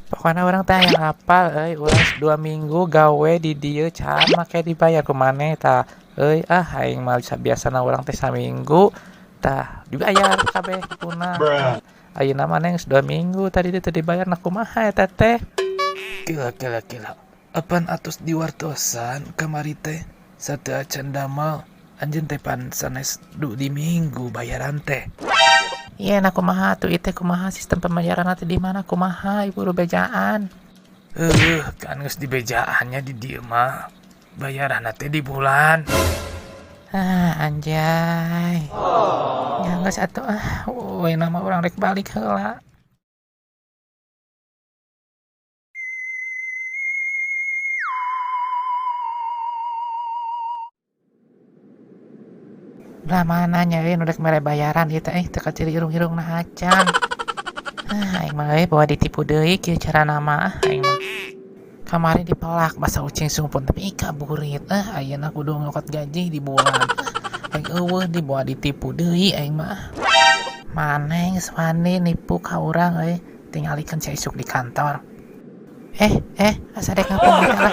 Pokoknya urang teh hayang hafal euy, urang 2 minggu gawe di dieu can make dibayar ku maneh tah. Euy ah aing mah biasana urang teh saminggu tah dibayar kabeh punah. Ayeuna maneh geus 2 minggu tadi teh teu dibayar nah kumaha eta teh? Kela kela kela. Apan atos diwartosan kamari teh sateu acan damel anjeun teh pan sanes di minggu bayaran teh. Iya nah kumaha atuh ieu teh kumaha sistem pembayaran teh di mana kumaha ibu bejaan. Heuh, kan geus dibejaannya di dieu mah. Bayaran teh di bulan. Ah anjay. Ya geus atuh ah, we nama urang rek balik heula. Lah mana nya euy nu rek mere bayaran ieu teh euy teu kaciri irung-irungna acan. Ah aing mah euy bawa ditipu deui kieu carana mah ah aing mah. Kamari dipelak basa ucing sumpun tapi kaburit ah ayeuna kudu ngokot gaji di bulan. Aing eueuh dibawa ditipu deui aing mah. Maneh geus wani nipu ka urang euy, tingalikeun sia isuk di kantor. Asa dek ngapung lah.